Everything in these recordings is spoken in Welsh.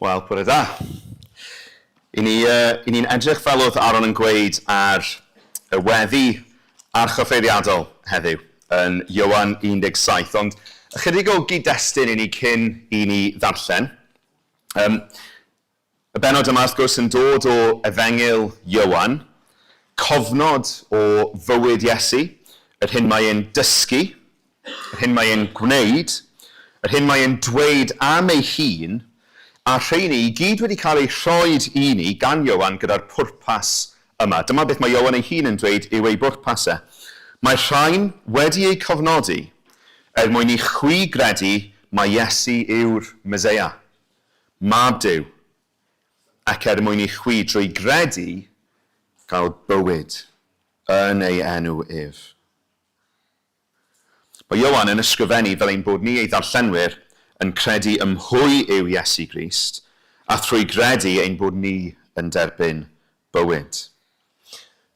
Wel, bore da. I ni, uh, i ni'n edrych fel oedd Aaron yn gweud ar y weddi archoffeiriadol heddiw yn Ioan 17, ond ychydig o gyd-destun i ni cyn i ni ddarllen. Um, y bennod yma, wrth gwrs, yn dod o Efengyl Ioan, cofnod o fywyd Iesu, yr hyn mae e'n dysgu, yr hyn mae e'n gwneud, yr hyn mae e'n dweud am ei hun, a rheini i gyd wedi cael eu rhoed i ni gan Ioan gyda'r pwrpas yma. Dyma beth mae Ioan ei hun yn dweud yw ei bwrpas e. Mae rhain wedi eu cofnodi er mwyn i chwi gredu mai Iesu yw'r Meseia, Mab Duw, ac er mwyn i chwi drwy gredu gael bywyd yn ei enw ef. Mae Ioan yn ysgrifennu fel ein bod ni ei ddarllenwyr yn credu ym mhwy yw Iesu Grist, a thrwy gredu ein bod ni yn derbyn bywyd.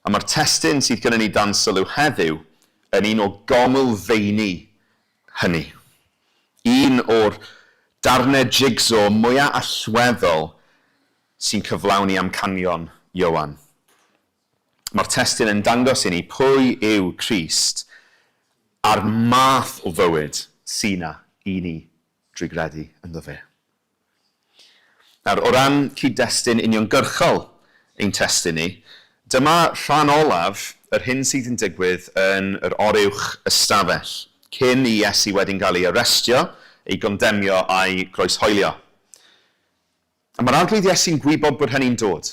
A mae'r testun sydd gyda ni dan sylw heddiw yn un o gonglfeini hynny. Un o'r darnau jig-so mwyaf allweddol sy'n cyflawni amcanion Ioan. Mae'r testun yn dangos i ni pwy yw Crist a'r math o fywyd sy 'na i ni drwy gredu ynddo fe. Nawr, o ran cyd-destun uniongyrchol ein testun ni, dyma rhan olaf yr hyn sydd yn digwydd yn yr oruwch ystafell, cyn i Iesu wedyn gael ei arestio, ei gondemio a'i groeshoelio. A mae'r Arglwydd Iesu'n gwybod bod hynny'n dod.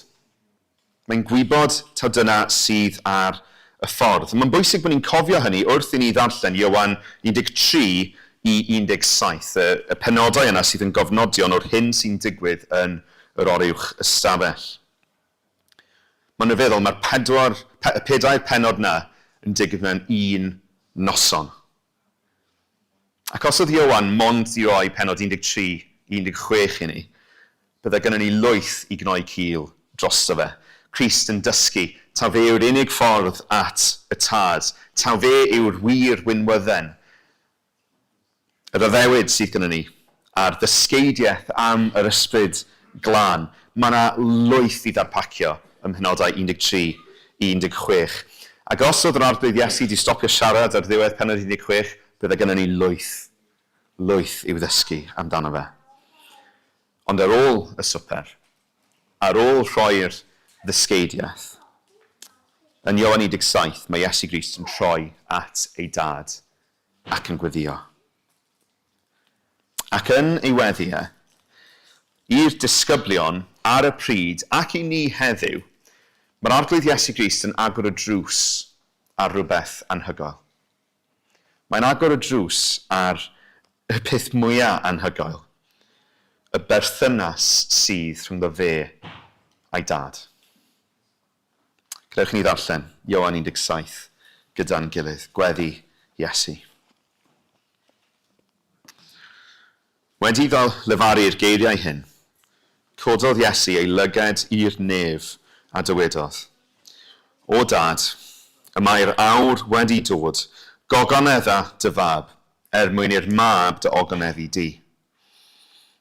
Mae'n gwybod taw dyna sydd ar y ffordd. Mae'n bwysig bod ni'n cofio hynny wrth i ni ddarllen Ioan 13 i 17, y, y penodau yna sydd yn gofnodion o'r hyn sy'n digwydd yn yr oruwch ystafell. Mae'n rhyfeddol, mae'r pedwar, pe, y pedair pennod 'na yn digwydd mewn un noson. Ac os oedd Ioan mond 'di roi pennod 13 i 16 i ni, bydde gynnon ni lwyth i gnoi cil drosto fe. Crist yn dysgu taw fe yw'r unig ffordd at y Tad, taw fe yw'r wir winwydden. Yr addewid sydd gynnon ni, a'r ddysgeidiaeth am yr Ysbryd Glân. Mae 'na lwyth i ddarpacio ym mhenodau 13 i 16. Ac os oedd yr Arglwydd Iesu 'di stopio siarad ar ddiwedd pennod 16, bydde gynnon ni lwyth, lwyth i'w ddysgu amdano fe. Ond ar ôl y swper, ar ôl rhoi'r ddysgeidiaeth, yn Ioan 17 mae Iesu Grist yn troi at ei Dad ac yn gweddïo. Ac yn ei weddi e, i'r disgyblion ar y pryd ac i ni heddiw, mae'r Arglwydd Iesu Grist yn agor y drws ar rywbeth anhygoel. Mae'n agor y drws ar y peth mwyaf anhygoel, y berthynas sydd rhyngddo fe a'i Dad. Gadewch i ni ddarllen Ioan 17 gyda'n gilydd, gweddi Iesu. Wedi iddo lefaru'r geiriau hyn, cododd Iesu ei lyged i'r nef a dywedodd, O Dad, y mae'r awr wedi dod, gogonedda dy fab, er mwyn i'r mab dy ogoneddu di.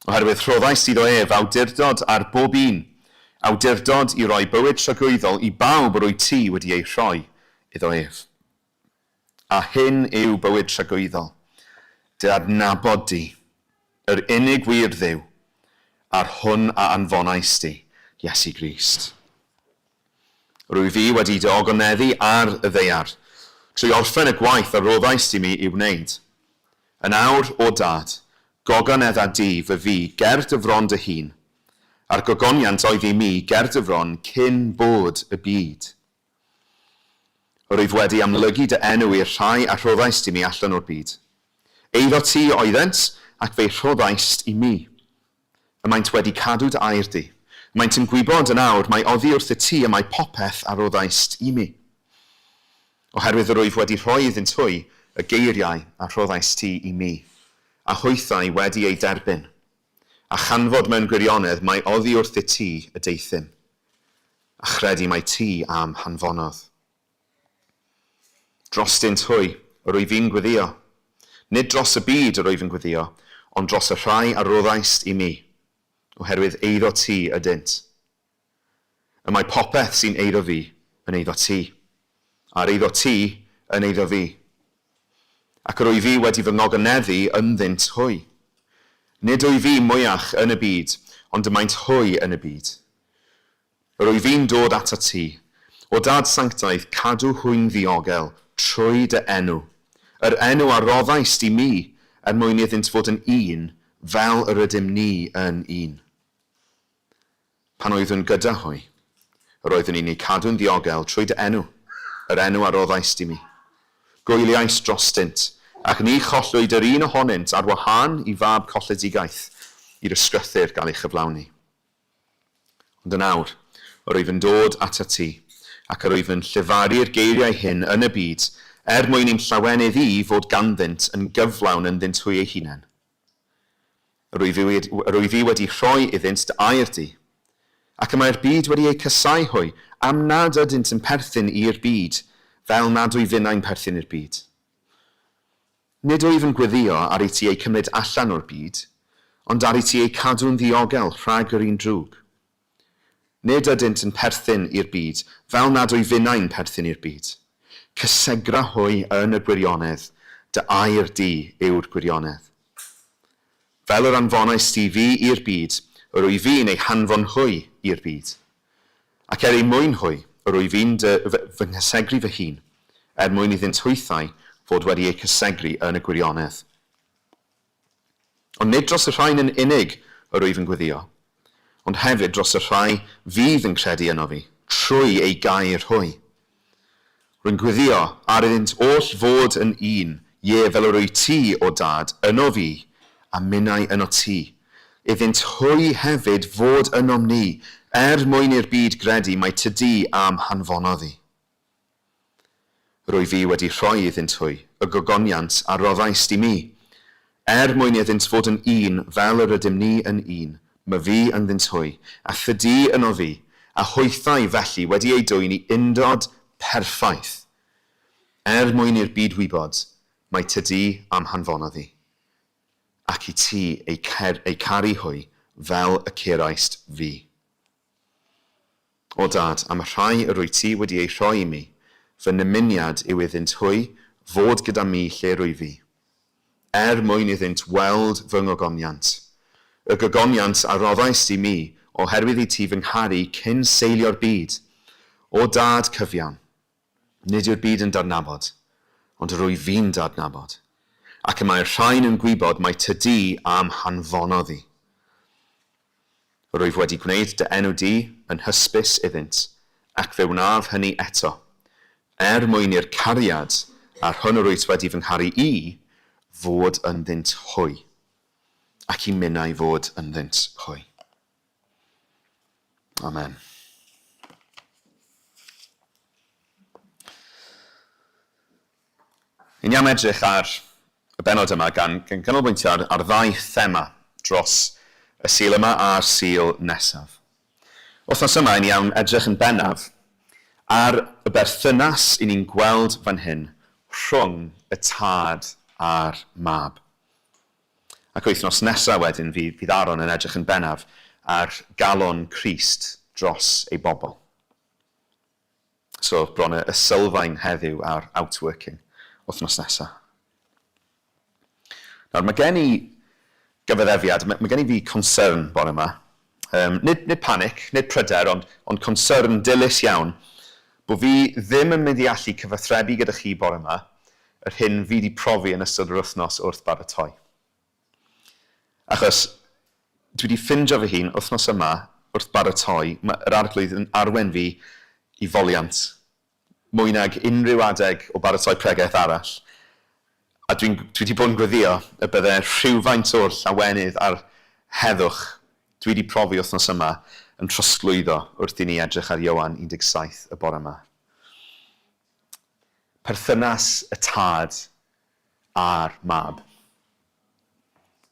Oherwydd rhoddais iddo ef awdurdod ar bob un, awdurdod i roi bywyd tragwyddol i bawb yr wyt ti wedi eu rhoi iddo ef. A hyn yw bywyd tragwyddol, dy adnabod di, yr unig wir Dduw, a'r hwn a anfonais di, Iesu Grist. Rwyf fi wedi dy ogoneddu ar y ddaear, trwy orffen y gwaith a roddaist i mi i'w wneud. Yn awr, O Dad, gogonedda di fy fi ger dy fron dy hun, a'r gogoniant oedd i mi ger dy fron cyn bod y byd. Rwyf wedi amlygu dy enw i'r rhai a rhoddaist i mi allan o'r byd. Eiddo ti oeddent, ac fe'i rhoddaist i mi. Y maent wedi cadw dy air di. Y maent yn gwybod yn awr mai oddi wrthyt ti y mae popeth a roddaist i mi. Oherwydd yr wyf wedi rhoi iddynt hwy y geiriau a rhoddaist ti i mi, a hwythau wedi eu derbyn, a chanfod mewn gwirionedd mai oddi wrthyt ti y deuthum. A chredu mai ti a'm hanfonodd. Drostynt hwy, yr wyf fi'n gweddïo. Nid dros y byd yr wyf yn gweddïo, ond dros y rhai a roddaist i mi. oherwydd eiddo ti ydynt. Y mae popeth sy'n eiddo fi yn eiddo ti, a'r eiddo ti yn eiddo fi. Ac yr wyf fi wedi fy ngogoneddu ynddynt hwy. Nid wyf fi mwyach yn y byd, ond y maent hwy yn y byd. Yr wyf fi'n dod atat ti, O Dad sanctaidd, cadw hwy'n ddiogel trwy dy enw, yr enw a roddaist i mi, er mwyn iddynt fod yn un, fel yr ydym ni yn un. Pan oeddwn gyda hwy, yr oeddwn i'n eu cadw'n ddiogel trwy dy enw, yr enw a roddaist i mi. Gwyliais drostynt, ac ni chollwyd yr un ohonynt ar wahân i fab colledigaeth i'r ysgrythur gael ei chyflawni. Ond yn awr, yr wyf yn dod atat ti, ac yr wyf yn llefaru'r geiriau hyn yn y byd, er mwyn i'm llawenydd i fod ganddynt yn gyflawn ynddynt hwy eu hunain. Yr wyf i, yr wyf i wedi rhoi iddynt dy air di, ac y mae'r byd wedi eu casáu hwy, am nad ydynt yn perthyn i'r byd, fel nad wyf finnau'n perthyn i'r byd. Nid wyf yn gweddïo ar i ti eu cymryd allan o'r byd, ond ar i ti eu cadw'n ddiogel rhag yr un drwg. Nid ydynt yn perthyn i'r byd, fel nad wyf finnau'n perthyn i'r byd. Cysegra hwy yn y gwirionedd, dy air di yw'r gwirionedd. Fel yr anfonaist ti fi i'r byd, yr wyf fi'n eu hanfon hwy i'r byd. Ac er eu mwyn hwy, yr wyf fi'n dy fy nghysegru fy hun, er mwyn iddynt hwythau fod wedi eu cysegru yn y gwirionedd. Ond nid dros y rhain yn unig yr wyf yn gweddïo, ond hefyd dros y rhai fydd yn credu ynof fi, trwy eu gair hwy. Rwy'n gweddïo ar iddynt oll fod yn un, ie, fel yr wyt ti, O Dad, ynof fi, a minnau ynot ti, iddynt hwy hefyd fod ynom ni, er mwyn i'r byd gredu mai tydi a'm hanfonodd i. Rwyf fi wedi rhoi iddynt hwy y gogoniant a roddaist i mi, er mwyn iddynt fod yn un fel yr ydym ni yn un, myfi ynddynt hwy, a thydi ynof fi, a hwythau felly wedi eu dwyn i undod perffaith, er mwyn i'r byd wybod mai tydi a'm hanfonodd i, ac i ti eu eu caru hwy fel y ceraist fi. O Dad, am y rhai yr wyt ti wedi eu rhoi i mi, fy nymuniad yw iddynt hwy fod gyda mi lle rwyf fi, er mwyn iddynt weld fy ngogoniant, y gogoniant a roddaist i mi oherwydd i ti fy ngharu cyn seilio'r byd. O Dad cyfiawn, nid yw'r byd yn d'adnabod, ond yr wyf fi'n d'adnabod, ac y mae'r rhain yn gwybod mai tydi a'm hanfonodd i. Rwyf wedi gwneud dy enw di yn hysbys iddynt, ac fe wnaf hynny eto, er mwyn i'r cariad a'r hwn yr wyt wedi fy ngharu i fod ynddynt hwy, ac i minnau fod ynddynt hwy. Amen. Yn ni am edrych ar y bennod yma gan ganolbwyntio ar, ar ddau thema dros y Sul yma a'r Sul nesaf. Wythnos yma, i ni am edrych yn bennaf ar y berthynas i ni'n gweld fan hyn rhwng y tad a'r mab. Ac wythnos nesaf wedyn, fydd, fydd Aaron yn edrych yn bennaf ar galon Crist dros ei bobl. So, bron y sylfaen heddiw a'r outworking wythnos nesa. Nawr, mae gen i gyfaddefiad, mae, mae gen i fi concern bore yma. Nid, nid panic, nid pryder, ond, ond concern dilys iawn, bod fi ddim yn mynd i allu cyfathrebu gyda chi bore yma yr hyn fi wedi profi yn ystod yr wythnos wrth baratoi. Achos dwi 'di ffindio fy hun wythnos yma wrth baratoi, ma' yr Arglwydd yn arwain fi i foliant, mwy nag unrhyw adeg o baratoi pregeth arall. A dwi'n dwi 'di bod yn gweddïo y bydde rhywfaint o'r llawenydd a'r heddwch dwi 'di profi wythnos yma yn trosglwyddo wrth i ni edrych ar Ioan 17 y bore 'ma. Perthynas y Tad a'r Mab.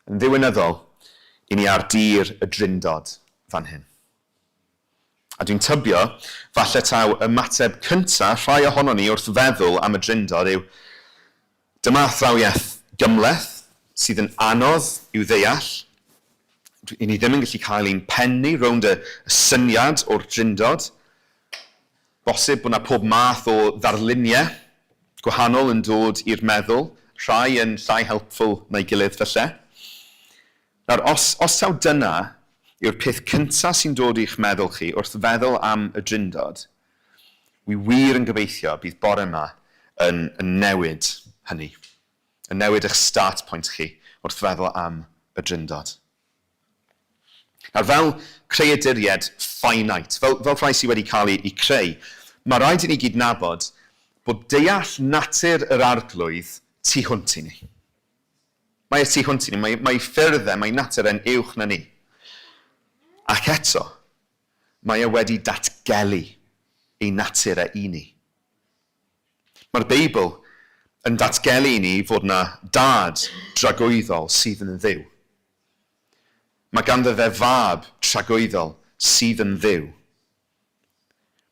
Yn ddiwinyddol, i ni ar dir y Drindod fan hyn. A dwi'n tybio, falle taw ymateb cynta rhai ohonon ni wrth feddwl am y Drindod yw, dyma athrawiaeth gymhleth sydd yn anodd i'w ddeall. I ni ddim yn gallu cael ein pennu rownd y syniad o'r Drindod. Bosib bod 'na pob math o ddarluniau gwahanol yn dod i'r meddwl, rhai yn llai helpful na'i gilydd falle. Nawr, os, os taw dyna yw'r peth cyntaf sy'n dod i'ch meddwl chi wrth feddwl am y Drindod, wi wir yn gobeithio bydd bore 'ma yn, yn newid hynny, yn newid eich start point chi wrth feddwl am y Drindod. Nawr, fel creaduriaid finite, fel, fel rhai sydd wedi cael eu, eu creu, mae rhaid i ni gydnabod bod deall natur yr Arglwydd tu hwnt i ni. Mae e tu hwnt i ni, mae, mae ffyrdd e, mae natur e'n uwch na ni. Ac eto, mae e wedi datgelu ei natur e i ni. Mae'r Beibl yn datgelu i ni fod 'na Dad dragwyddol sydd yn Dduw. Mae ganddo fe Fab tragwyddol sydd yn Dduw.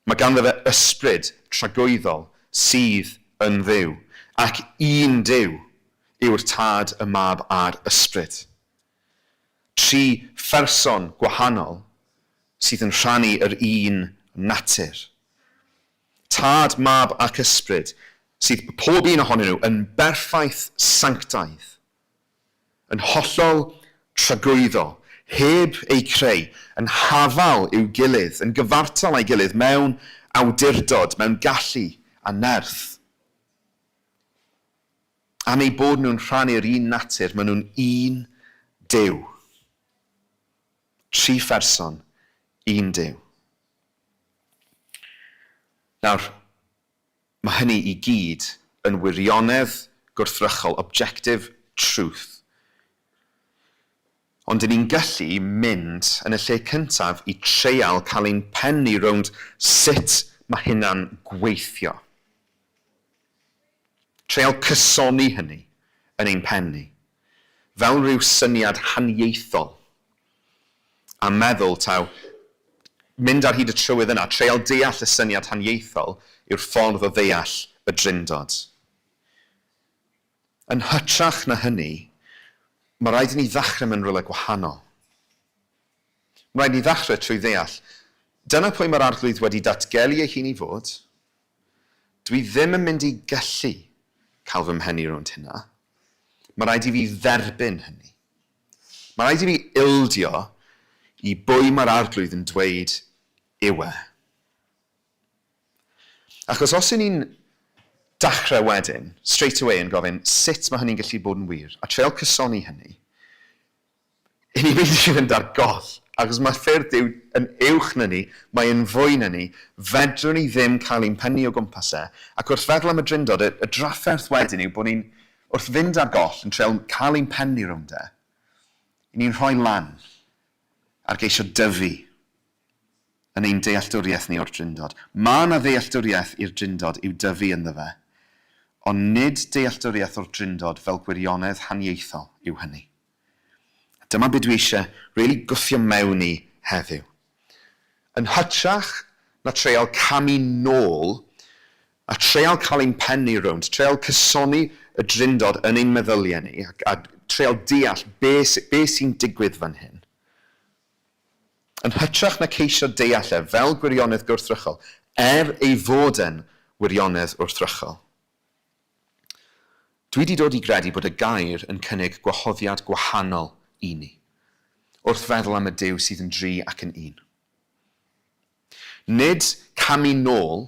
Mae ganddo fe Ysbryd tragwyddol sydd yn Dduw, ac un Duw yw'r Tad, y Mab a'r Ysbryd. Tri pherson gwahanol sydd yn rhannu yr un natur. Tad, Mab ac Ysbryd sydd, pob un ohonyn nhw, yn berffaith sanctaidd. Yn hollol tragwyddol, heb eu creu, yn hafal i'w gilydd, yn gyfartal â'i gilydd mewn awdurdod, mewn gallu a nerth. Am eu bod nhw'n rhannu'r un natur, maen nhw'n un Duw. Tri pherson, un Duw. Nawr, Mae hynny i gyd yn wirionedd gwrthrychol, objective truth. Ond 'dyn ni'n gallu mynd yn y lle cyntaf i treial cael ein pennu rownd sut mae hynna'n gweithio. Treial cysoni hynny yn ein pen ni, fel rhyw syniad haniaethol, a meddwl taw mynd ar hyd y trywydd yna, treial deall y syniad haniaethol yw'r ffordd o ddeall y Drindod. Yn hytrach na hynny, mae rhaid i ni ddechrau mewn rhywle gwahanol. Mae rhaid i ni ddechrau trwy ddeall, dyna pwy mae'r Arglwydd wedi datgelu ei hun i fod, Dwi ddim yn mynd i gallu cael fy mhennu rownd hynna. Mae rhaid i fi dderbyn hynny. Mae rhaid i fi ildio i bwy mae'r Arglwydd yn dweud yw e. Achos os 'y ni'n dechrau wedyn, straight away yn gofyn sut mae hynny'n gallu bod yn wir, a treial cysoni hynny, 'Y ni'n mynd i fynd ar goll, achos mae ffyrdd Duw yn uwch na ni, mae e'n fwy na ni, fedrwn ni ddim cael ein pennu o gwmpas e, ac wrth feddwl am y Drindod, y, y drafferth wedyn yw bod ni'n, wrth fynd ar goll, yn treial cael ein pennu rownd e, 'y ni'n rhoi lan ar geisio dyfu yn ein dealltwriaeth ni o'r Drindod. Mae 'na ddealltwriaeth i'r Drindod i'w dyfu ynddo fe, ond nid dealltwriaeth o'r Drindod fel gwirionedd haniaethol yw hynny. A dyma be dwi eisiau rili gwthio mewn i heddiw. Yn hytrach na treial camu nôl a treial cael ein pennu rownd, treial cysoni y Drindod yn ein meddyliau ni a, a treial deall be, be sy'n digwydd fan hyn, Yn hytrach na ceisio deall e fel gwirionedd gwrthrychol, er ei fod e'n wirionedd wrthrychol. Dwi 'di dod i gredu bod y gair yn cynnig gwahoddiad gwahanol i ni, wrth feddwl am y Duw sydd yn dri ac yn un. Nid camu nôl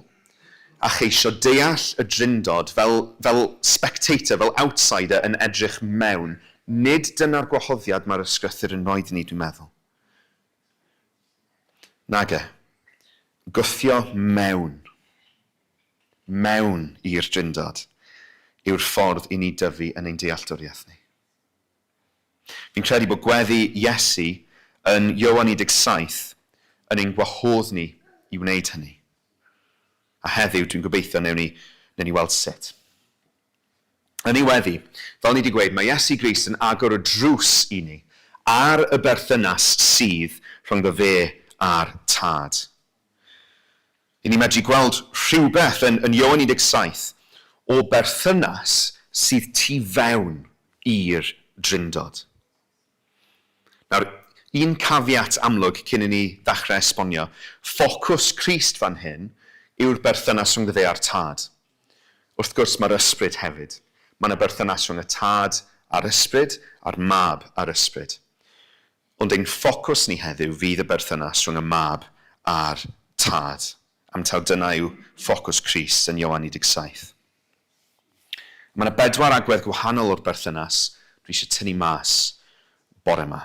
a cheisio deall y Drindod fel, fel spectator, fel outsider yn edrych mewn, nid dyna'r gwahoddiad mae'r Ysgrythur yn rhoid i ni, dwi'n meddwl. Nage. Gwthio mewn. Mewn i'r Drindod yw'r ffordd i ni dyfu yn ein dealltwriaeth ni. Fi'n credu bod gweddi Iesu yn Ioan 17 yn ein gwahodd ni i wneud hynny. A heddiw, dwi'n gobeithio newn ni, newn ni weld sut. Yn ei weddi, fel ni wedi gweud, mae Iesu Grist yn agor y drws i ni ar y berthynas sydd rhyngddo fe a'r Tad. I ni medru gweld rhywbeth yn, yn Ioan 17 o berthynas sydd tu fewn i'r Drindod. Nawr, Un caveat amlwg cyn i ni ddechrau esbonio, ffocws Crist fan hyn yw'r berthynas rhwngddo fe a'r Tad. Wrth gwrs mae'r Ysbryd hefyd. Mae yna berthynas rhwng y Tad a'r Ysbryd, a'r Mab a'r Ysbryd. Ond ein ffocws ni heddiw fydd y berthynas rhwng y Mab a'r Tad, am taw dyna yw ffocws Crist yn Ioan 17. Mae yna bedwar agwedd gwahanol o'r berthynas dwi eisiau tynnu mas bore 'ma.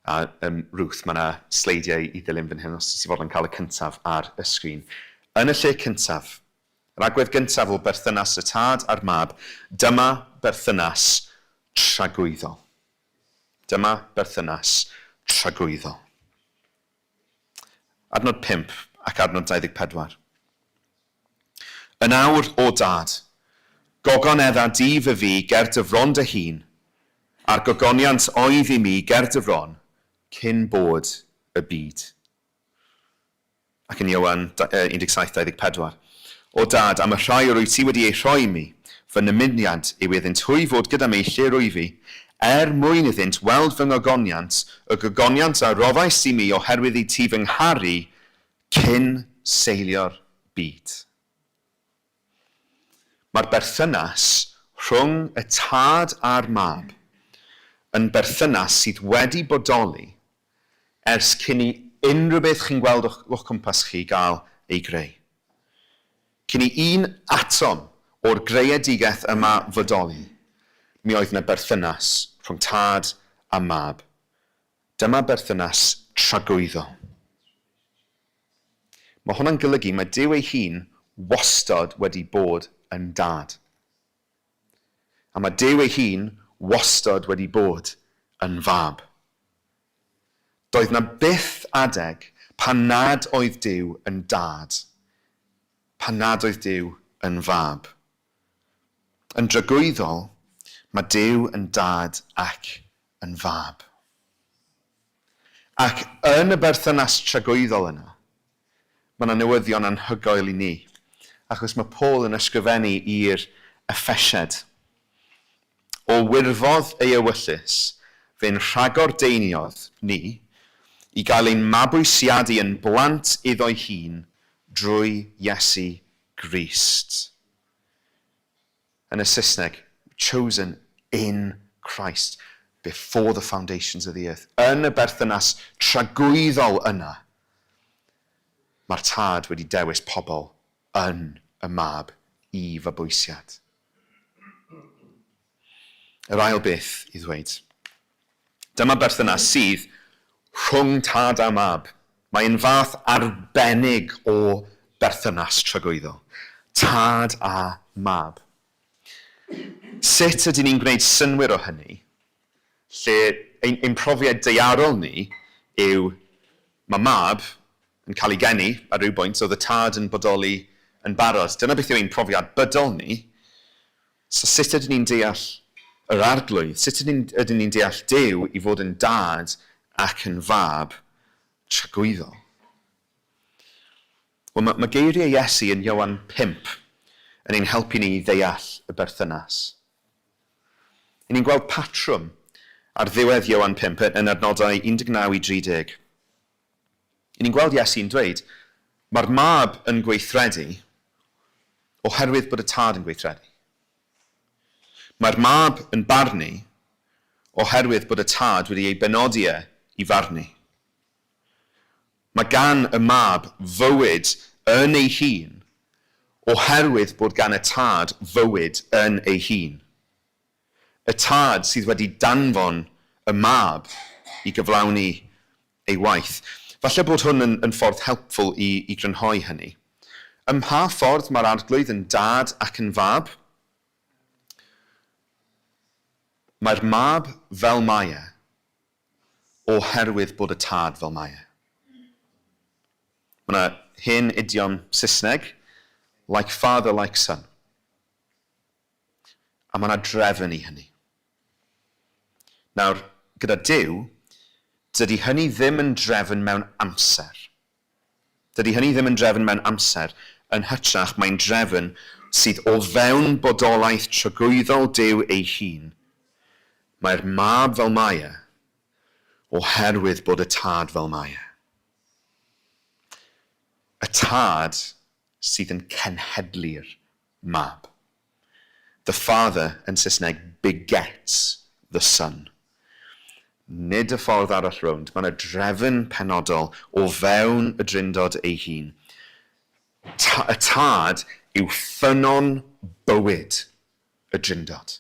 A um, Ruth, mae yna sleidiau i ddilyn fan hyn os ti fodlon cael y cyntaf ar y sgrin. Yn y lle cyntaf, yr agwedd gyntaf o berthynas y tad a'r mab, dyma berthynas tragwyddol. Dyma berthynas tragwyddol. Adnod 5 ac adnod 24. Yn awr, O Dad, gogonedda di fy fi ger dy fron dy hun, a'r gogoniant oedd i mi ger dy fron cyn bod y byd. Ac yn Ioan 17:24, O Dad, am y rhai yr wyt ti wedi eu rhoi i mi, fy nymuniad yw iddynt hwy fod gyda mi lle rwyf fi, er mwyn iddynt weld fy ngogoniant, y gogoniant a roddaist i mi oherwydd i ti fy ngharu Cyn seilio'r byd. Mae'r berthynas rhwng y Tad a'r Mab yn berthynas sydd wedi bodoli ers cyn i unrhyw beth chi'n gweld o'ch, o'ch cwmpas chi gael ei greu. Cyn i un atom o'r greadigaeth yma fodoli, mi oedd 'na berthynas rhwng Tad a Mab. Dyma berthynas tragwyddol. Mae hwnna'n golygu mae Duw ei hun wastad wedi bod yn Dad. A mae Duw ei hun wastad wedi bod yn Fab. Doedd 'na byth adeg pan nad oedd Duw yn Dad, pan nad oedd Duw yn Fab. Yn dragwyddol, mae Duw yn Dad ac yn Fab. Ac yn y berthynas tragwyddol yna, mae yna newyddion anhygoel i ni, achos mae Paul yn ysgrifennu i'r Effesiaid. O wirfodd ei ewyllys, fe'n rhagordeiniodd ni i gael ein mabwysiadu yn blant iddo'i hun drwy Iesu Grist. Yn y Saesneg, chosen in Christ before the foundations of the earth. Yn y berthynas tragwyddol yna, mae'r Tad wedi dewis pobl yn y Mab i fabwysiad. Yr ail beth i ddweud. Dyma berthynas sydd rhwng tad a mab. Mae'n fath arbennig o berthynas tragwyddol. Tad a mab. Sut ydyn ni'n gwneud synnwyr o hynny, lle ein, ein profiad daearol ni yw mae mab yn cael ei geni ar ryw bwynt, oedd y tad yn bodoli yn barod. Dyna beth yw ein profiad bydol ni. So sut ydyn ni'n deall yr Arglwydd? Sut ydyn, ydyn ni'n deall Duw i fod yn dad ac yn fab tragwyddol? Wel, mae, mae geiriau Iesu yn Ioan 5 yn ein helpu ni i ddeall y berthynas. Yn ni'n gweld patrwm ar ddiwedd Ioan 5 yn adnodau 19 i 30. Yn ni'n gweld Iesu'n dweud, mae'r mab yn gweithredu oherwydd bod y tad yn gweithredu. Mae'r mab yn barnu oherwydd bod y tad wedi ei benodi e i farnu. Mae gan y mab fywyd yn ei hun oherwydd bod gan y tad fywyd yn ei hun. Y tad sydd wedi danfon y mab i gyflawni ei waith. Falle bod hwn yn, yn ffordd helpful i, i grynhoi hynny. Ym mha ffordd mae'r Arglwydd yn dad ac yn fab? Mae'r mab fel mae e, oherwydd bod y tad fel mae e. Mae yna hen idiom Saesneg, like father, like son. A mae yna drefn i hynny. Nawr, gyda Duw, dydy hynny ddim yn drefn mewn amser. Dydy hynny ddim yn drefn mewn amser, yn hytrach mae'n drefn sydd o fewn bodolaeth tragwyddol Duw ei hun. Mae'r Mab fel mae e, Oherwydd bod y Tad fel mae e. Y Tad sydd yn cenhedlu'r Mab. The Father yn Saesneg begets the Son. Nid y ffordd arall rownd, mae yna drefn penodol o fewn y Drindod ei hun. Ta, y Tad yw ffynnon bywyd y Drindod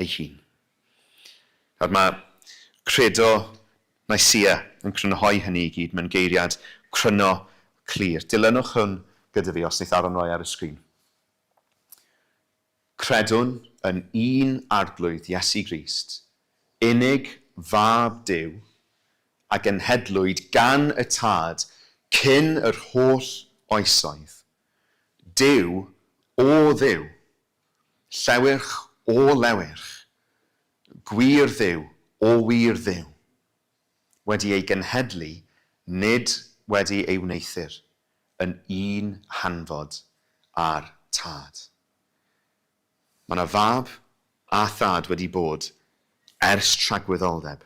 ei hun. Nawr mae Credo Nicaea yn crynhoi hynny i gyd mewn geiriad cryno clir. Dilynwch hwn gyda fi os wneith Aaron roi ar y sgrin. Credwn yn un Arglwydd Iesu Grist, unig Fab Duw, a genhedlwyd gan y Tad cyn yr holl oesoedd, Duw o Dduw, llewyrch o lewyrch, gwir Dduw o wir Dduw, wedi ei genhedlu, nid wedi ei wneuthur, yn un hanfod â'r Tad. Mae 'na fab a thad wedi bod ers tragwyddoldeb.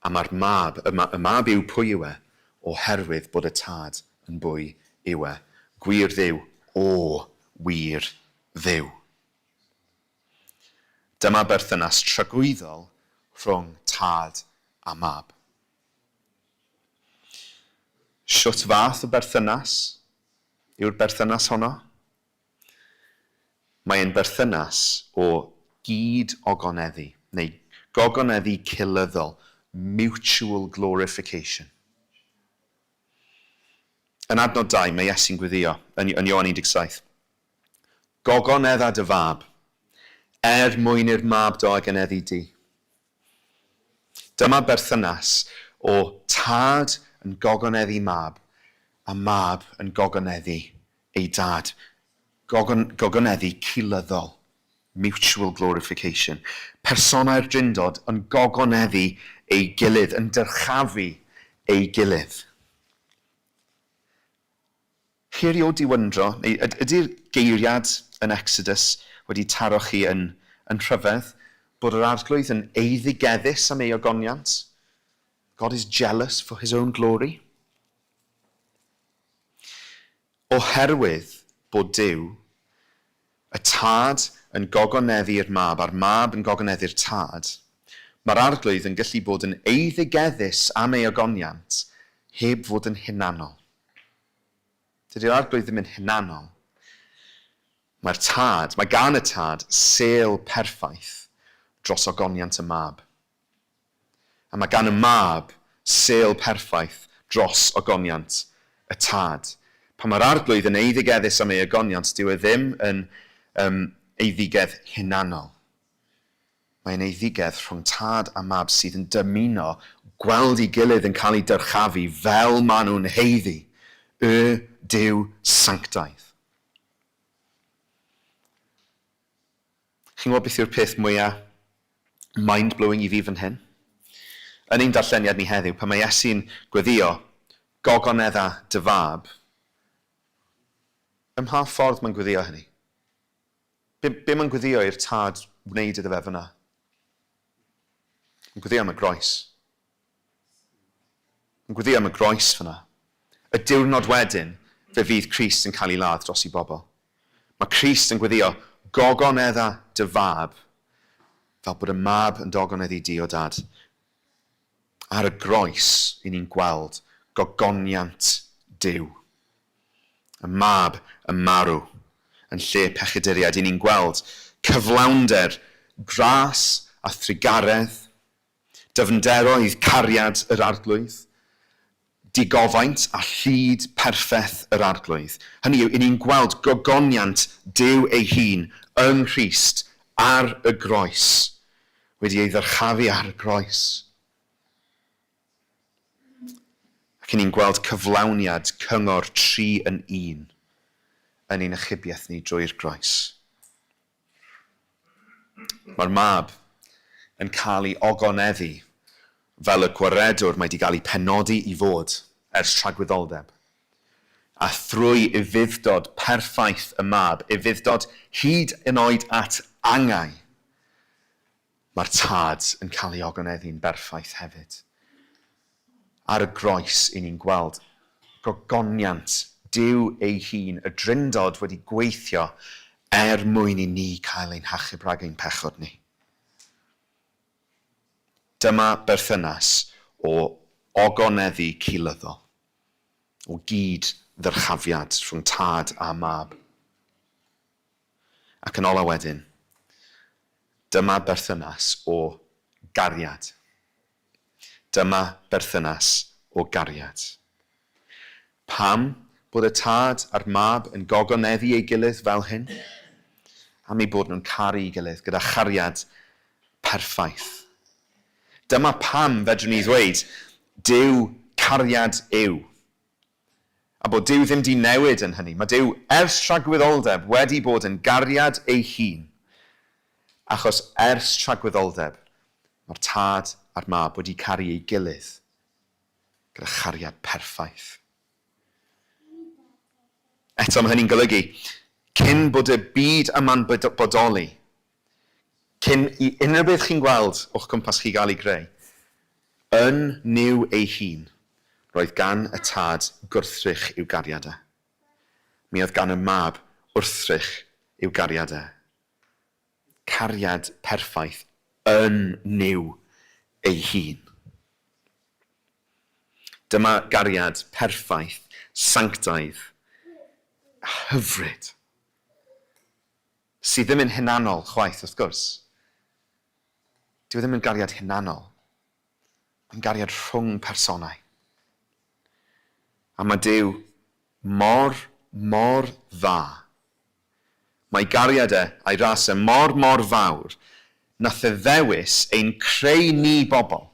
A mae'r mab, y, y mab yw pwy yw e, oherwydd bod y tad yn bwy yw e. Gwir Dduw o wir Dduw. Dyma berthynas tragwyddol rhwng tad a mab. Shwt fath o berthynas yw'r berthynas honno? Mae e'n berthynas o gyd-ogoneddu, neu gogoneddu cilyddol, mutual glorification. Yn adnod 2, mae Iesu'n gweddio, yn, yn Ioan 17. Gogonedda dy fab, er mwyn i'r mab do ageneddu di. Dyma berthynas o tad yn gogoneddu mab a mab yn gogoneddu ei dad. Gogon, gogoneddu cilyddol. Mutual glorification. Personau'r Drindod yn gogoneddu ei gilydd, yn dyrchafu ei gilydd. Chi erioed 'di wyndro, neu ydy'r geiriad yn Exodus wedi taro chi yn yn rhyfedd, bod yr Arglwydd yn eiddigeddus am ei ogoniant? God is jealous for his own glory. Oherwydd bod Duw, y Tad yn gogoneddu'r Mab a'r Mab yn gogoneddu'r Tad, mae'r Arglwydd yn gallu bod yn eiddigeddus am ei ogoniant heb fod yn hunanol. Dydy'r Arglwydd ddim yn hunanol. Mae'r Tad, mae gan y Tad sêl perffaith dros ogoniant y Mab. A mae gan y Mab sêl perffaith dros ogoniant y Tad. Pan mae'r Arglwydd yn eiddigeddus am ei ogoniant, dyw e ddim yn um, eiddigedd hunanol. Mae'n eiddigedd rhwng tad a mab sydd yn dymuno gweld ei gilydd yn cael eu dyrchafu fel maen nhw'n haeddu, y Duw sanctaidd. Chi'n gwybod beth yw'r peth mwyaf mind-blowing i fi fan hyn? Yn ein darlleniad ni heddiw, pan mae Iesu'n gweddio, gogonedda dy fab, ym mha ffordd mae'n gweddio hynny? Be, be mae'n gweddio i'r tad wneud iddo fe fyna? Mae'n gweddio am y groes. Mae'n gweddio am y groes fyna. Y diwrnod wedyn, fe fydd Crist yn cael ei ladd dros i bobl. Mae Crist yn gweddio, gogonedda dy fab, fel bod y mab yn dogoneddu di o dad. Ar y groes, i ni'n gweld gogoniant Duw. Y Mab yn marw yn lle pechaduriaid. Y'n ni'n gweld cyflawnder gras a thrugaredd, dyfnderoedd cariad yr Arglwydd, digofaint a llid perffaith yr Arglwydd. Hynny yw, y'n ni'n gweld gogoniant Duw ei hun yng Nghrist ar y groes, wedi ei ddyrchafu ar y groes. Ac 'y ni'n gweld cyflawniad cyngor tri yn un yn ein achubiaeth ni drwy'r groes. Mae'r Mab yn cael ei ogoneddu fel y gwaredwr mae 'di gael ei penodi i fod ers tragwyddoldeb. A thrwy ufudd-dod perffaith y Mab, ufudd-dod hyd yn oed at angau, Mae'r Tad yn cael ei ogoneddu'n berffaith hefyd. Ar y groes, i ni'n gweld gogoniant Duw ei hun, y Drindod wedi gweithio er mwyn i ni cael ein hachub rhag ein pechod ni. Dyma berthynas o ogoneddu cilyddol, o gyd-ddyrchafiad rhwng Tad a Mab. Ac yn ola wedyn, dyma berthynas o gariad. Dyma berthynas o gariad. Pam bod y Tad a'r Mab yn gogoneddu ei gilydd fel hyn? Am eu bod nhw'n caru'i gilydd gyda chariad perffaith. Dyma pam fedrwn ni ddweud, Duw cariad yw. A bod Duw ddim 'di newid yn hynny. Mae Duw ers tragwyddoldeb wedi bod yn gariad ei hun. Achos ers tragwyddoldeb, mae'r Tad a'r Mab wedi caru ei gilydd gyda chariad perffaith. Eto, mae hynny'n golygu, cyn bod y byd yma'n bodoli, cyn i unrhyw beth chi'n gweld o'ch cwmpas chi gael ei greu, yn Nuw ei hun, roedd gan y Tad gwrthrych i'w gariad e. Mi oedd gan y Mab wrthrych i'w gariad e. Cariad perffaith yn Nuw ei hun. Dyma gariad perffaith, sanctaidd, hyfryd. Sydd ddim yn hunanol chwaith, wrth gwrs. Dyw e ddim yn gariad hunanol. Mae'n gariad rhwng personau. A mae Duw mor, mor dda. Mae gariad e a'i ras e mor, mor fawr, nath e ddewis ein creu ni bobl.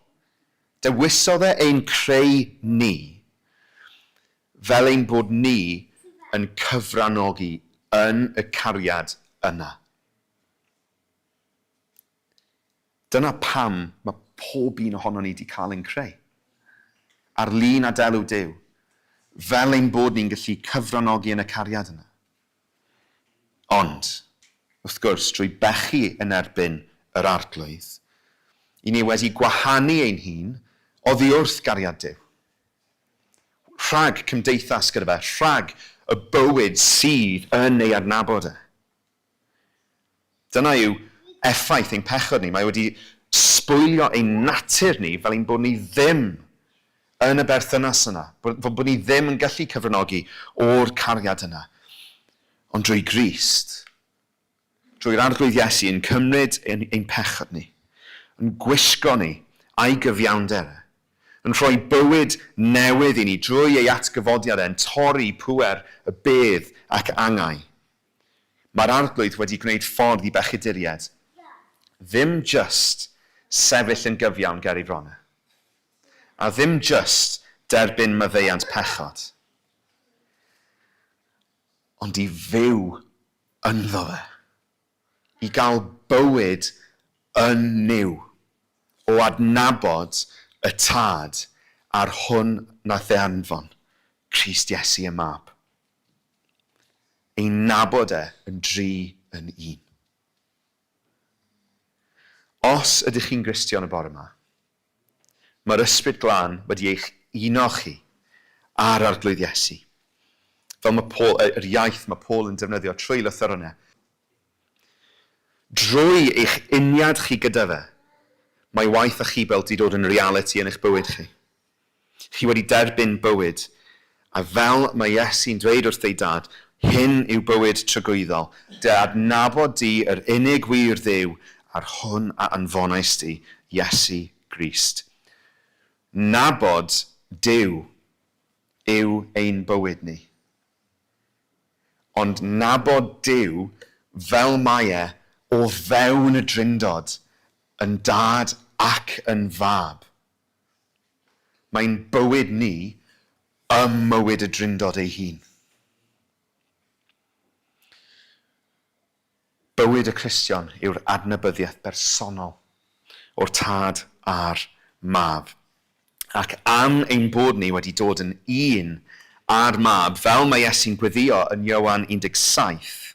Dewisodd e ein creu ni fel ein bod ni yn cyfranogi yn y cariad yna. Dyna pam mae pob un ohonon ni 'di cael ein creu. Ar lun a delw Duw. Fel ein bod ni'n gallu cyfranogi yn y cariad yna. Ond, wrth gwrs, drwy bechu yn erbyn yr Arglwydd, i ni wedi gwahanu ein hun oddi wrth gariad Duw. Rhag cymdeithas gyda fe, rhag y bywyd sydd yn ei adnabod e. Dyna yw effaith ein pechod ni. Mae wedi sbwylio ein natur ni fel ein bod ni ddim yn y berthynas yna, bod, bod ni ddim yn gallu cyfranogi o'r cariad yna. Ond drwy Grist, drwy'r Arglwydd Iesu yn cymryd ein, ein pechod ni, yn gwisgo ni a'i gyfiawnder e, yn rhoi bywyd newydd i ni drwy ei atgyfodiad e, yn torri pŵer y bedd ac angau. Mae'r Arglwydd wedi gwneud ffordd i bechaduriaid ddim jyst sefyll yn gyfiawn ger ei fron e, a ddim jyst derbyn maddeuant pechod, ond i fyw ynddo fe, i gael bywyd yn Nuw, o adnabod y Tad a'r hwn nath e anfon, Crist Iesu y Mab. Ei nabod e yn dri yn un. Os ydych chi'n Gristion y bore 'ma, mae'r Ysbryd Glân wedi eich uno chi â'r Arglwydd Iesu. Fel mae Paul, yr iaith mae Paul yn defnyddio trwy lythyrau e. Drwy eich uniad chi gyda fe, mae waith achubol 'di dod yn realiti yn eich bywyd chi. Chi wedi derbyn bywyd, a fel mae Iesu'n dweud wrth ei Dad, Hyn yw bywyd tragwyddol, dy adnabod di yr unig wir Dduw, a'r hwn a anfonais di, Iesu Grist. Nabod Duw yw ein bywyd ni. Ond nabod Duw fel mae e o fewn y Drindod, yn Dad ac yn Fab. Mae'n bywyd ni ym mywyd y Drindod ei hun. Bywyd y Cristion yw'r adnabyddiaeth bersonol o'r Tad a'r Mab. Ac am ein bod ni wedi dod yn un â'r Mab, fel mae Iesu'n gweddïo yn Ioan 17,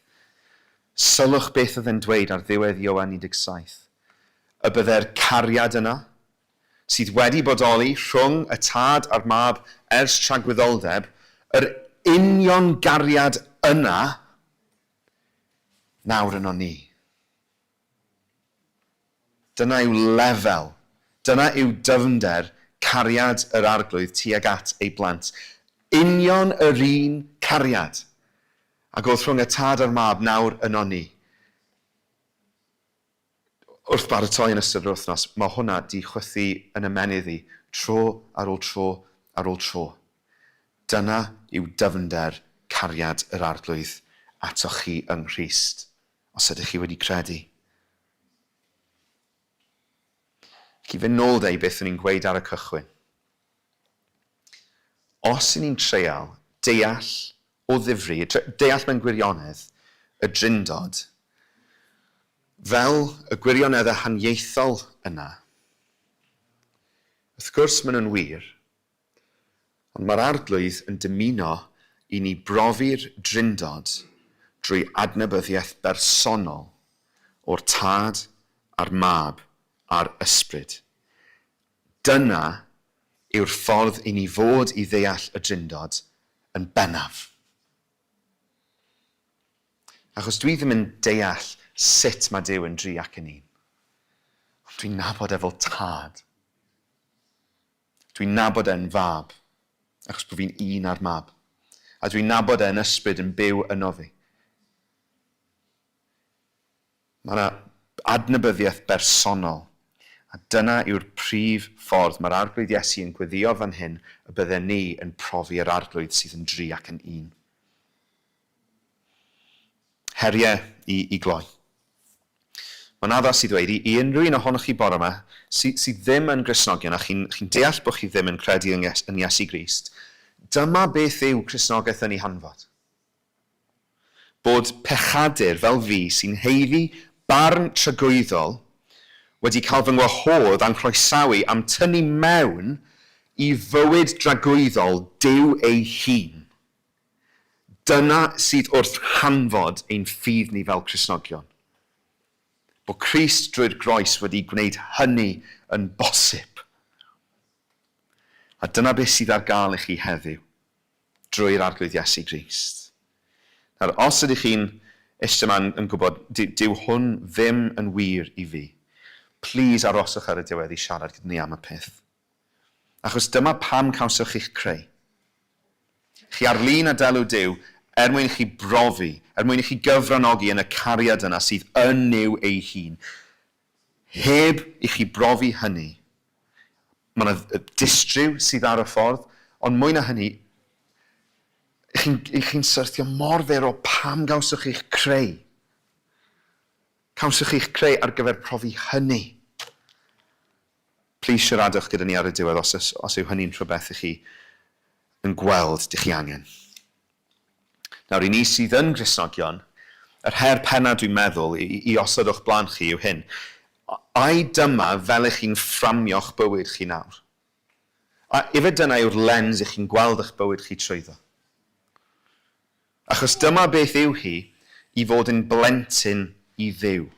sylwch beth oedd e'n dweud ar ddiwedd Ioan 17. y bydde'r cariad yna, sydd wedi bodoli rhwng y Tad a'r Mab ers tragwyddoldeb, yr union gariad yna, nawr yno ni. Dyna yw lefel, dyna yw dyfnder cariad yr Arglwydd tuag at ei blant. Union yr un cariad ag oedd rhwng y Tad a'r Mab nawr yno ni. Wrth baratoi yn ystod yr wythnos, mae hwnna 'di chwythu yn ymennydd i, tro ar ôl tro ar ôl tro. Dyna yw dyfnder cariad yr Arglwydd atoch chi yng Nghrist. Os ydych chi wedi credu. Ac i fynd nôl de i beth o'n i'n gweud ar y cychwyn. Os y'n ni'n treial deall o ddifri, deall mewn gwirionedd, y Drindod, fel y gwirioneddau haniaethol yna, wrth gwrs maen nhw'n wir, Ond mae'r Arglwydd yn dymuno i ni brofi'r Drindod drwy adnabyddiaeth bersonol o'r Tad a'r Mab a'r Ysbryd. Dyna yw'r ffordd i ni fod i ddeall y Drindod yn bennaf. Achos dwi ddim yn deall sut mae Duw yn dri ac yn un. Ond dwi'n nabod e fel Tad. Dwi'n nabod e'n fab, achos bod fi'n un â'r mab. A dwi'n nabod e'n ysbryd yn byw yno fi. Mae yna adnabyddiaeth bersonol, a dyna yw'r prif ffordd mae'r Arglwydd Iesu yn gweddïo fan hyn y bydden ni yn profi yr Arglwydd sydd yn dri ac yn un. Heriau i, i gloi. Mae'n addas i ddweud i, i unrhyw un ohonoch chi bore yma sydd, sydd ddim yn Gristnogion a chi'n chi deall bod chi ddim yn credu yn, Ies, yn Iesu Grist, dyma beth yw Cristnogaeth yn ei hanfod. Bod pechadur fel fi sy'n haeddu barn tragwyddol wedi cael fy ngwahodd a'n nghroesawu am tynnu mewn i fywyd dragwyddol Duw ei hun. Dyna sydd wrth hanfod ein ffydd ni fel Cristnogion. Bod Crist drwy'r groes wedi gwneud hynny yn bosib. A dyna beth sydd ar gael i chi heddiw, drwy'r Arglwydd Iesu Grist. Nawr, os ydych chi'n eistedd yma yn gwybod, dyw hwn ddim yn wir i fi, plîs aroswch ar y diwedd i siarad gyda ni am y peth. Achos dyma pam cawsoch chi'ch creu. Chi ar lun a delw Duw, er mwyn i chi brofi, er mwyn i chi gyfranogi yn y cariad yna sydd yn Nuw ei hun. Heb i chi brofi hynny, mae yna distryw sydd ar y ffordd, ond mwy na hynny, chi'n chi syrthio mor fyr o pam gawsoch chi'ch creu. Cawsoch chi'ch creu ar gyfer profi hynny. Plîs siaradwch gyda ni ar y diwedd os os yw hynny'n rhywbeth i chi yn gweld dych chi angen. Nawr, i ni sydd yn Gristnogion, yr her penna dwi'n meddwl i, i osod o'ch blaen chi yw hyn. Ai dyma fel ych chi'n fframio'ch bywyd chi nawr? A ife dyna yw'r lens ych chi'n gweld eich bywyd chi trwyddo? Achos dyma beth yw hi i fod yn blentyn i Dduw.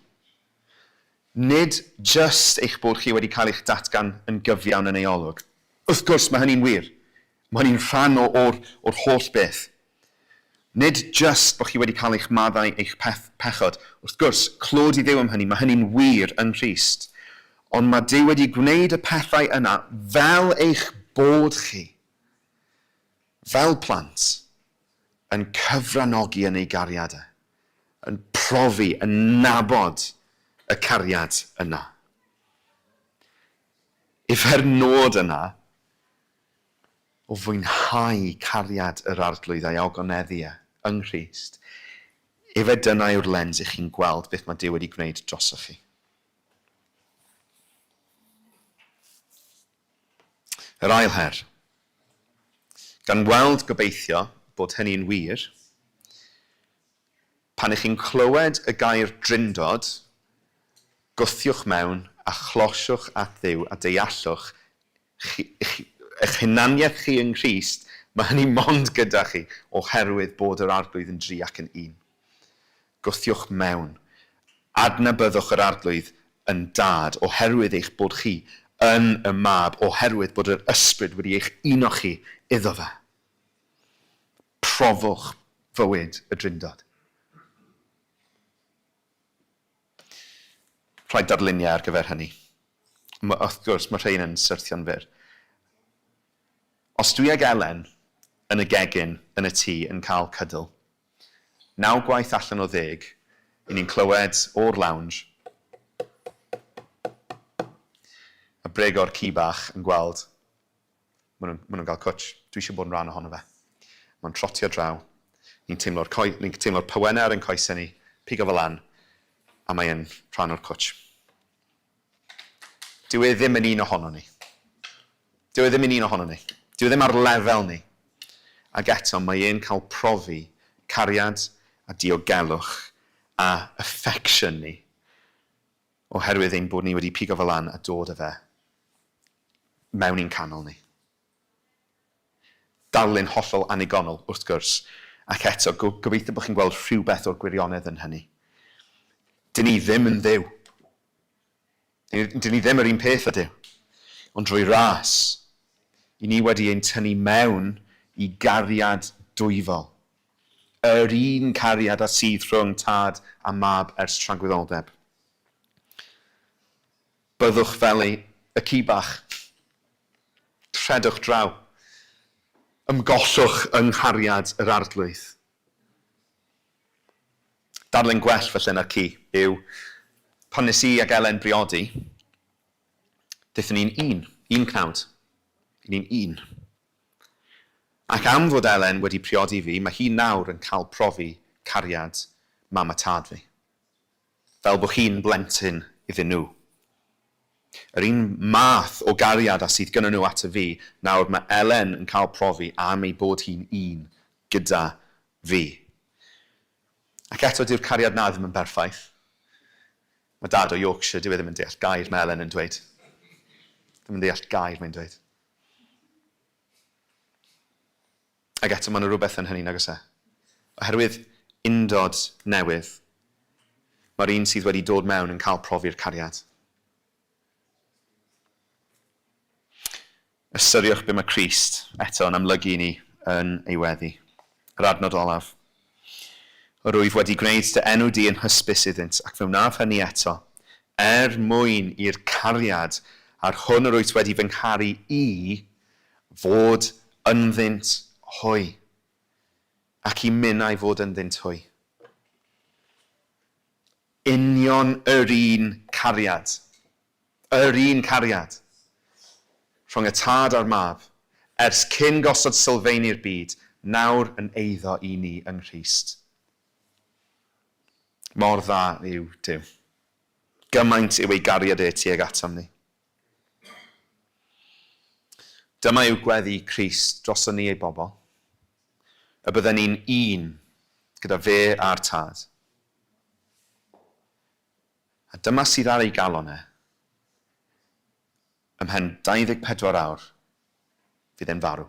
Nid jyst eich bod chi wedi cael eich datgan yn gyfiawn yn ei olwg. Wrth gwrs, mae hynny'n wir. Mae hynny'n rhan o, o'r, o'r holl beth. Nid jyst bod chi wedi cael eich maddau eich peth, pechod. Wrth gwrs, clod i Dduw am hynny, mae hynny'n wir yng Nghrist. Ond mae Duw wedi gwneud y pethau yna fel eich bod chi. Fel plant, yn cyfranogi yn ei gariad e, yn profi, yn nabod y cariad yna. Ife'r nod yna o fwynhau cariad yr Arglwydd a'i ogoneddu e yng Nghrist, ife dyna yw'r lens i chi'n gweld beth mae Duw wedi gwneud drosoch chi? Yr ail her. Gan weld, gobeithio, bod hynny'n wir, pan ych chi'n clywed y gair drindod, gwthiwch mewn a chlosiwch at Dduw a deallwch chi, chi, eich hunaniaeth chi yng Nghrist, mae hynny mond gyda chi oherwydd bod yr Arglwydd yn dri ac yn un. Gwthiwch mewn. Adnabyddwch yr Arglwydd. yn dad, oherwydd eich bod chi yn y mab, oherwydd bod yr ysbryd wedi eich uno chi iddo fe. Profwch fywyd y Drindod. Rhaid darluniau ar gyfer hynny. Wrth gwrs, mae rhain yn syrthio'n fyr. Os dwi ag Elen yn y gegin yn y tŷ yn cael cydl, Naw gwaith allan o ddeg, 'y ni'n clywed o'r lounge y brig o'r ci bach yn gweld, maen nhw'n, maen nhw'n cael cwtsh, dwi eisiau bod yn rhan ohono fe. Mae'n trotio draw, ni'n teimlo'r coi, ni'n teimlo'r pywennau ar ein coesau ni, pigo fe lan, a mae e'n rhan o'r cwtsh. Dyw e ddim yn un ohonon ni. Dyw e ddim yn un ohonon ni. Dyw e ddim ar lefel ni. Ac eto, mae e'n cael profi cariad a diogelwch a affection ni oherwydd ein bod ni wedi pigo fe lan a dod â fe mewn i'n canol ni. Darlun hollol annigonol, wrth gwrs, ac eto, gobeithio bod chi'n gweld rhywbeth o'r gwirionedd yn hynny. Dyn ni ddim yn Dduw. Dyn ni ddim yr un peth â Duw. Ond drwy ras, i ni wedi ein tynnu mewn i gariad dwyfol. Yr un cariad a sydd rhwng tad a mab ers tragwyddoldeb. Byddwch fel ei, y ci bach. Rhedwch draw. Ymgollwch yng nghariad yr Arglwydd. Darlun gwell falle na'r ci yw pan nes i ag Elen briodi, daethon ni'n un, un cnawd. I ni'n un. Ac am fod Elen wedi priodi fi, mae hi nawr yn cael profi cariad mam a tad fi. Fel bo chi'n blentyn iddyn nhw. Yr un math o gariad a sydd gynnon nhw ato fi, nawr mae Elen yn cael profi am ei bod hi'n un gyda fi. Ac eto dyw'r cariad 'na ddim yn berffaith. Mae dad o Yorkshire, dyw e ddim yn deall gair mae Elen yn dweud. Ddim yn deall gair mae'n dweud. Ac eto mae 'na rywbeth yn hynny, nag oes e? Oherwydd undod newydd, mae'r un sydd wedi dod mewn yn cael profi'r cariad. Ystyriwch be mae Crist eto yn amlygu i ni yn ei weddi. Yr adnod olaf. Yr wyf wedi gwneud dy enw di yn hysbys iddynt, ac fe wnaf hynny eto, er mwyn i'r cariad a'r hwn yr wyt wedi fy ngharu i fod ynddynt hwy, ac i minnau fod ynddynt hwy. Union yr un cariad, yr un cariad, rhwng y Tad a'r Mab, ers cyn gosod sylfeini'r byd, nawr yn eiddo i ni yng Nghrist. Mor dda yw Duw. Gymaint yw ei gariad e tuag atom ni. Dyma yw gweddi Crist droson ni ei bobl, y bydden ni'n un gyda fe a'r Tad. A dyma sydd ar ei galon e. Ymhen 24 awr, fydd e'n farw.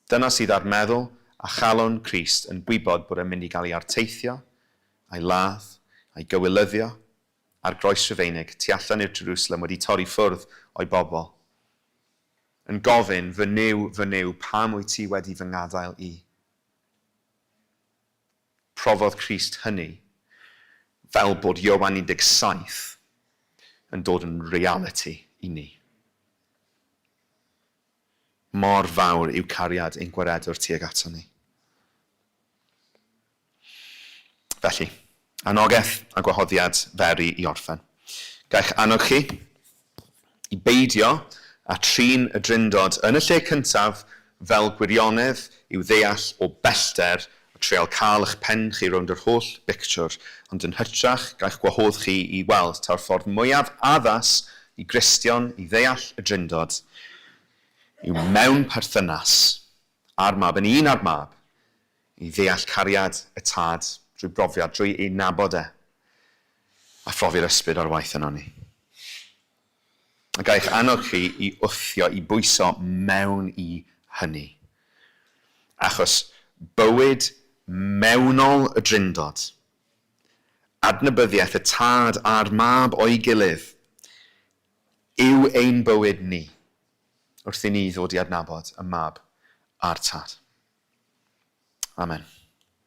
Dyna sydd ar meddwl a chalon Crist yn gwybod bod e'n mynd i gael ei arteithio, a'i ladd, a'i gywilyddio, ar groes Rhufeinig tu allan i'r Jerusalem wedi torri ffwrdd o'i bobl, yn gofyn, Fy Nuw, fy Nuw, pam wyt ti wedi fy ngadael i? Profodd Crist hynny fel bod Ioan 17 yn dod yn realiti i ni. Mor fawr yw cariad ein Gwaredwr tuag aton ni. Felly, anogaeth a gwahoddiad feri i orffen. Ga i'ch annog chi i beidio â trin y Drindod yn y lle cyntaf fel gwirionedd i'w ddeall o bellter a treial cael eich pen chi rownd yr holl bictiwr, ond yn hytrach ga i'ch gwahodd chi i weld taw'r ffordd mwyaf addas i Gristion i ddeall y Drindod yw mewn perthynas â'r Mab, yn un â'r Mab, i ddeall cariad y Tad drwy brofiad, drwy ei nabod e, a phrofi'r Ysbryd ar waith ynon ni. A ga i'ch annog chi i wthio, i bwyso mewn i hynny. Achos bywyd mewnol y Drindod, Adnabyddiaeth y Tad a'r Mab o'i gilydd yw ein bywyd ni wrth i ni ddod i adnabod y Mab a'r Tad. Amen.